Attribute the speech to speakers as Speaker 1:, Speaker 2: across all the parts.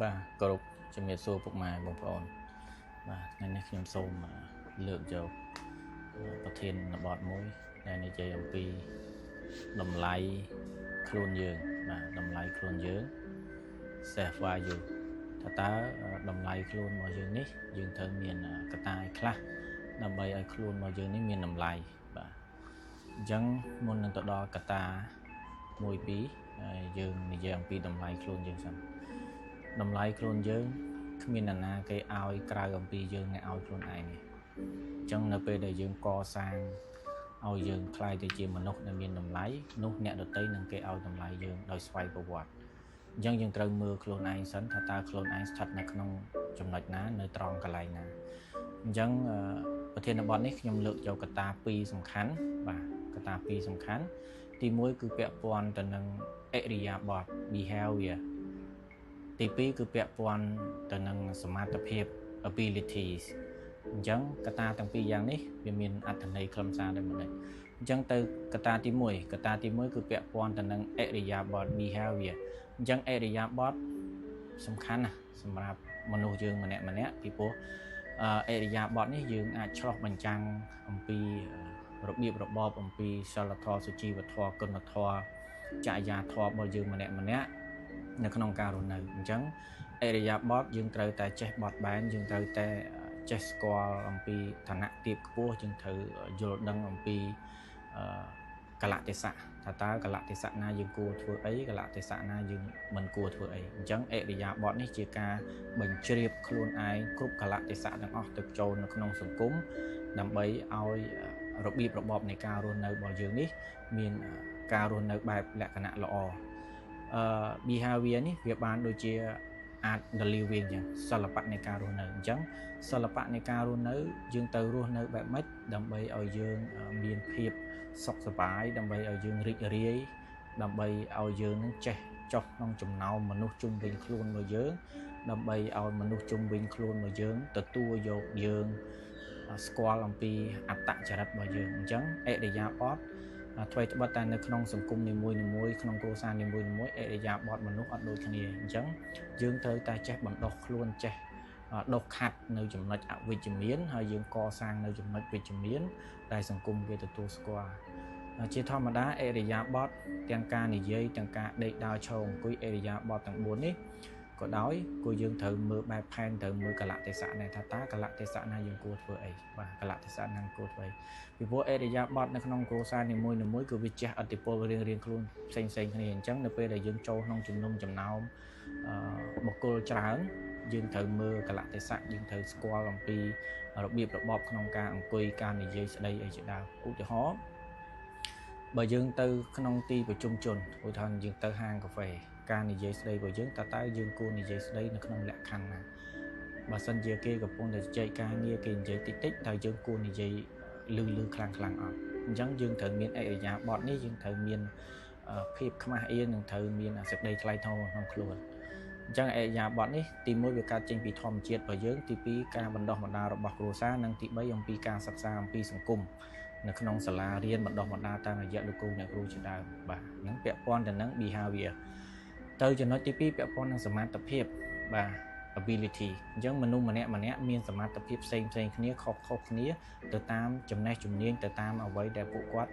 Speaker 1: បាទគោរពជំរាបសួរពុកម៉ែបងប្អូនបាទថ្ងៃនេះខ្ញុំសូមលើកយកប្រធានបទមួយដែលនិយាយអំពីតម្លៃខ្លួនយើងបាទតម្លៃខ្លួនយើង self value ថាតើតម្លៃខ្លួនរបស់យើងនេះយើងត្រូវមានកត្តាអីខ្លះដើម្បីឲ្យខ្លួនរបស់យើងនេះមានតម្លៃបាទអញ្ចឹងមុននឹងទៅដល់កត្តា1 2យើងនិយាយអំពីតម្លៃខ្លួនយើងសិនតម្លៃខ្លួនយើងគ្មាននរណាគេឲ្យក្រៅអំពីយើងអ្នកឲ្យខ្លួនឯងទេអញ្ចឹងនៅពេលដែលយើងកសាងឲ្យយើងក្លាយទៅជាមនុស្សដែលមានតម្លៃនោះអ្នកដទៃនឹងគេឲ្យតម្លៃយើងដោយស្វ័យប្រវត្តិអញ្ចឹងយើងត្រូវមើលខ្លួនឯងសិនថាតើខ្លួនឯងស្ថិតនៅក្នុងចំណុចណានៅត្រង់កន្លែងណាអញ្ចឹងប្រធានបទនេះខ្ញុំលើកយកកត្តា2សំខាន់បាទកត្តា2សំខាន់ទី1គឺពាក់ព័ន្ធទៅនឹងឥរិយាបថ behavior ទី2គឺពាក់ព័ន្ធទៅនឹងសមត្ថភាព abilities អញ្ចឹងកត្តាទាំងពីរយ៉ាងនេះវាមានអត្ថន័យខ្លឹមសារដូចម្ដេចអញ្ចឹងទៅកត្តាទី1កត្តាទី1គឺពាក់ព័ន្ធទៅនឹងឥរិយាបថ behavior អញ្ចឹងឥរិយាបថសំខាន់ណាស់សម្រាប់មនុស្សយើងម្នាក់ម្នាក់ពីព្រោះឥរិយាបថនេះយើងអាចឆ្លុះបញ្ចាំងអំពីរបៀបរបបអំពីសិលធម៌សុជីវធម៌គុណធម៌ចរិយាធម៌របស់យើងម្នាក់ម្នាក់នៅក្នុងការរស់នៅអញ្ចឹងឥរិយាបថយើងត្រូវតែចេះបត់បែនយើងត្រូវតែចេះស្គាល់អំពីឋានៈទាបខ្ពស់យើងត្រូវយល់ដឹងអំពីកលៈទេសៈថាតើកលៈទេសៈណាយើងគួរធ្វើអីកលៈទេសៈណាយើងមិនគួរធ្វើអីអញ្ចឹងឥរិយាបថនេះជាការបញ្ជ្រាបខ្លួនឯងគ្រប់កលៈទេសៈទាំងអស់ទៅចូលនៅក្នុងសង្គមដើម្បីឲ្យរបៀបរបបនៃការរស់នៅរបស់យើងនេះមានការរស់នៅបែបលក្ខណៈល្អអឺ behavior នេះវាបានដូចជា art the living អញ្ចឹងសិល្បៈនៃការរស់នៅអញ្ចឹងសិល្បៈនៃការរស់នៅយើងទៅរស់នៅបែបម៉េចដើម្បីឲ្យយើងមានភាពសុខសប្បាយដើម្បីឲ្យយើងរីករាយដើម្បីឲ្យយើងនឹងចេះចុះក្នុងចំណោមមនុស្សជុំវិញខ្លួនរបស់យើងដើម្បីឲ្យមនុស្សជុំវិញខ្លួនរបស់យើងទទួលយកយើងស្គាល់អំពីអត្តចរិតរបស់យើងអញ្ចឹងឥរិយាបថថ្វីត្បិតតែនៅក្នុងសង្គមនីមួយៗក្នុងគ្រួសារនីមួយៗឥរិយាបថមនុស្សអត់ដូចគ្នាអញ្ចឹងយើងត្រូវតែចេះបណ្ដុះខ្លួនចេះដុសខាត់នៅចំណុចអវិជ្ជមានហើយយើងកសាងនៅចំណុចវិជ្ជមានដែលសង្គមគេទទួលស្គាល់ជាធម្មតាឥរិយាបថទាំងការនិយាយទាំងការដេកដើរឈរអង្គុយឥរិយាបថទាំង4នេះក៏ដោយគួរយើងត្រូវមើលបែបផែនត្រូវមើលកលៈទេសៈដែរថាតើកលៈទេសៈណាយើងគួរធ្វើអីបាទកលៈទេសៈណាគួរធ្វើអីពីព្រោះឥរិយាបថនៅក្នុងគ្រួសារនីមួយៗគឺវាជះឥទ្ធិពលរៀងៗខ្លួនផ្សេងៗគ្នាអញ្ចឹងនៅពេលដែលយើងចូលក្នុងជំនុំចំណោមបុគ្គលច្រើនយើងត្រូវមើលកលៈទេសៈយើងត្រូវស្គាល់អំពីរបៀបរបបក្នុងការអង្គុយការនិយាយស្ដីអីជាដើមឧទាហរណ៍បើយើងទៅក្នុងទីប្រជុំជនឧទាហរណ៍យើងទៅហាងកាហ្វេការនិយាយស្ដីរបស់យើងតើយើងគួរនិយាយស្ដីនៅក្នុងលក្ខខណ្ឌណាបើសិនជាគេកំពុងតែជជែកការងារគេនិយាយតិចតិចតើយើងគួរនិយាយលឺលឺខ្លាំងខ្លាំងអត់អញ្ចឹងយើងត្រូវមានឥរិយាបថនេះយើងត្រូវមានភាពខ្មាស់អៀននិងត្រូវមានសេចក្តីថ្លៃថ្នូរក្នុងខ្លួនអញ្ចឹងឥរិយាបថនេះទី1វាកើតចេញពីធម្មជាតិរបស់យើងទី2ការបណ្ដោះបណ្ដាលរបស់គ្រួសារនិងទី3អំពីការសិក្សាអំពីសង្គមនៅក្នុងសាលារៀនបណ្ដោះបណ្ដាលតាមរយៈលោកគ្រូអ្នកគ្រូជាដើមបាទហ្នឹងពាក់ព័ន្ធទៅនឹង behavior ទៅចំណុចទី2ពាក់ព័ន្ធនឹងសមត្ថភាពបាទ ability អញ្ចឹងមនុស្សម្នាក់ម្នាក់មានសមត្ថភាពផ្សេងផ្សេងគ្នាខុសខុសគ្នាទៅតាមចំណេះជំនាញទៅតាមអ្វីដែលពួកគាត់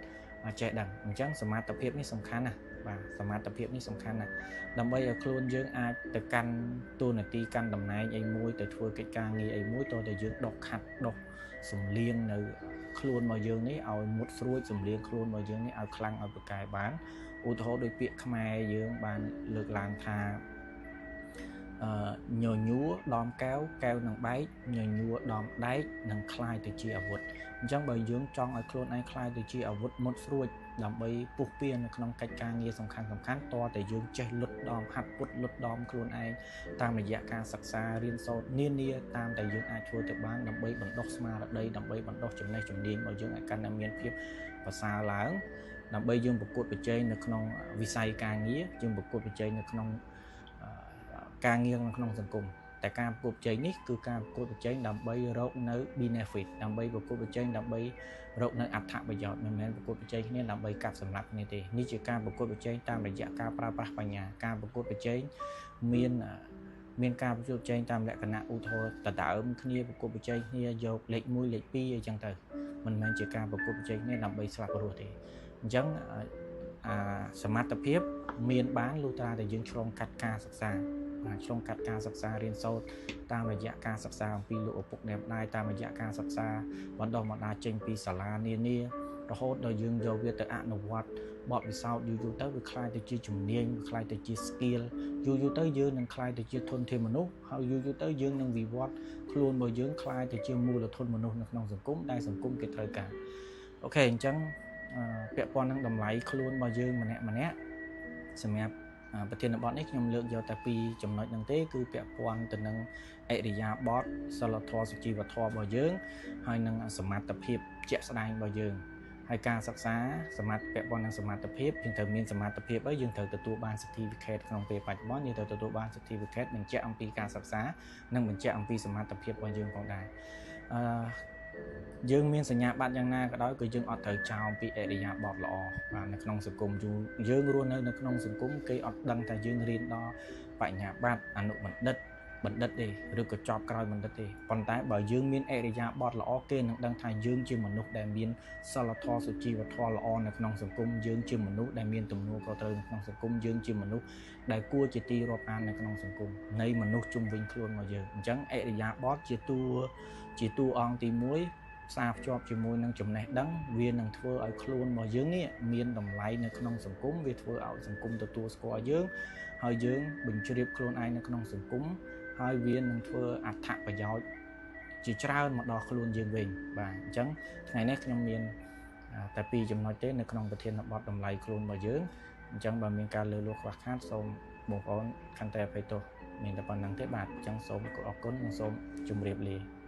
Speaker 1: ចេះដឹងអញ្ចឹងសមត្ថភាពនេះសំខាន់ណាស់បាទសមត្ថភាពនេះសំខាន់ណាស់ដើម្បីឲ្យខ្លួនយើងអាចទៅកាន់តួនាទីកាន់តំណែងអីមួយទៅធ្វើកិច្ចការងារអីមួយតើតែយើងដកខាត់ដកសំលៀងនៅខ្លួនរបស់យើងនេះឲ្យមុតស្រួចសំលៀងខ្លួនរបស់យើងនេះឲ្យខ្លាំងឲ្យប្រកែបានឧទាហរណ៍ដោយពាក្យខ្មែរយើងបានលើកឡើងថាអឺញញួរដំកែវកែវនឹងបែកញញួរដំដែកនឹងคล้ายទៅជាអាវុធអញ្ចឹងបើយើងចង់ឲ្យខ្លួនឯងคล้ายទៅជាអាវុធមុតស្រួចដើម្បីពុះពៀនៅក្នុងកិច្ចការងារសំខាន់សំខាន់តើតែយើងចេះលុតដំហាត់ពុតលុតដំខ្លួនឯងតាមរយៈការសិក្សារៀនសូត្រនានាតាមតែយើងអាចធ្វើទៅបានដើម្បីបណ្ដុះស្មារតីដើម្បីបណ្ដុះចំណេះជំនាញរបស់យើងឲ្យកាន់តែមានភាពប្រសើរឡើងដើម្បីយើងប្រកួតប្រជែងនៅក្នុងវិស័យការងារយើងប្រកួតប្រជែងនៅក្នុងការងារនៅក្នុងសង្គមតែការប្រកួតប្រជែងនេះគឺការប្រកួតប្រជែងដើម្បីរកនៅ benefit ដើម្បីប្រកួតប្រជែងដើម្បីរកនៅអត្ថប្រយោជន៍មិនមែនប្រកួតប្រជែងគ្នាដើម្បីកាប់សម្លាប់គ្នាទេនេះជាការប្រកួតប្រជែងតាមរយៈការប្រើប្រាស់បញ្ញាការប្រកួតប្រជែងមាន មានការប្រជែងប្រជែងតាមលក្ខណៈឧទាហរណ៍ដដើមគ្នាប្រកួតប្រជែងគ្នាយកលេខ1លេខ2អីចឹងទៅមិនមែនជាការប្រកួតប្រជែងគ្នាដើម្បីស្លាប់រស់ទេអញ្ចឹងអាសមត្ថភាពមានបានលុះត្រាតែយើងឆ្លងកាត់ការសិក្សាបាទឆ្លងកាត់ការសិក្សារៀនសូត្រតាមរយៈការសិក្សាអំពីលោកឪពុកអ្នកម្ដាយតាមរយៈការសិក្សាបណ្ដុះបណ្ដាលចេញពីសាលានានារហូតដល់យើងយកវាទៅអនុវត្តបទពិសោធន៍យូរយូរទៅវាក្លាយទៅជាជំនាញវាក្លាយទៅជា skill យូរយូរទៅយើងនឹងក្លាយទៅជាធនធានមនុស្សហើយយូរយូរទៅយើងនឹងវិវត្តខ្លួនរបស់យើងក្លាយទៅជាមូលធនមនុស្សនៅក្នុងសង្គមដែលសង្គមគេត្រូវការ OK អញ្ចឹងពាក់ព័ន្ធនឹងតម្លៃខ្លួនរបស់យើងម្នាក់ម្នាក់សម្រាប់ប្រធានបទនេះខ្ញុំលើកយកតែពីរចំណុចហ្នឹងទេគឺពាក់ព័ន្ធទៅនឹងឥរិយាបថសិលធម៌សុជីវធម៌របស់យើងហើយនិងសមត្ថភាពជាក់ស្ដែងរបស់យើងហើយការសិក្សាសមត្ថពាក់ព័ន្ធនឹងសមត្ថភាពយើងត្រូវមានសមត្ថភាពហើយយើងត្រូវទទួលបាន certificate ក្នុងពេលបច្ចុប្បន្នយើងត្រូវទទួលបាន certificate បញ្ជាក់អំពីការសិក្សានិងបញ្ជាក់អំពីសមត្ថភាពរបស់យើងផងដែរអឺយើងមានសញ្ញាបត្រយ៉ាងណាក៏ដោយគឺយើងអត់ត្រូវចោលពីអរិយាបថល្អបាទនៅក្នុងសង្គមយើងរស់នៅនៅក្នុងសង្គមគេអត់ដឹងថាយើងរៀនដល់បញ្ញាបត្រអនុបណ្ឌិតបណ្ឌិតទេឬក៏ចប់ក្រោយបណ្ឌិតទេប៉ុន្តែបើយើងមានអរិយាបថល្អគេនឹងដឹងថាយើងជាមនុស្សដែលមានសិលធម៌សុជីវធម៌ល្អនៅក្នុងសង្គមយើងជាមនុស្សដែលមានទំនួលខុសត្រូវនៅក្នុងសង្គមយើងជាមនុស្សដែលគួរជាទីរាប់អាននៅក្នុងសង្គមនៃមនុស្សជុំវិញខ្លួនមកយើងអញ្ចឹងអរិយាបថជាតួអង្គទី1ផ្សារភ្ជាប់ជាមួយនឹងចំណេះដឹងវានឹងធ្វើឲ្យខ្លួនរបស់យើងនេះមានតម្លៃនៅក្នុងសង្គមវាធ្វើឲ្យសង្គមទទួលស្គាល់យើងហើយយើងបញ្ជ្រាបខ្លួនឯងនៅក្នុងសង្គមហើយវានឹងធ្វើអត្ថប្រយោជន៍ជាច្រើនមកដល់ខ្លួនយើងវិញបាទអញ្ចឹងថ្ងៃនេះខ្ញុំមានតែពីរចំណុចទេនៅក្នុងប្រធានបទតម្លៃខ្លួនរបស់យើងអញ្ចឹងបើមានការលើសលួសខ្វះខាតសូមបងប្អូនខន្តីអភ័យទោសមានតែប៉ុណ្្នឹងទេបាទអញ្ចឹងសូមអរគុណនិងសូមជម្រាបលា។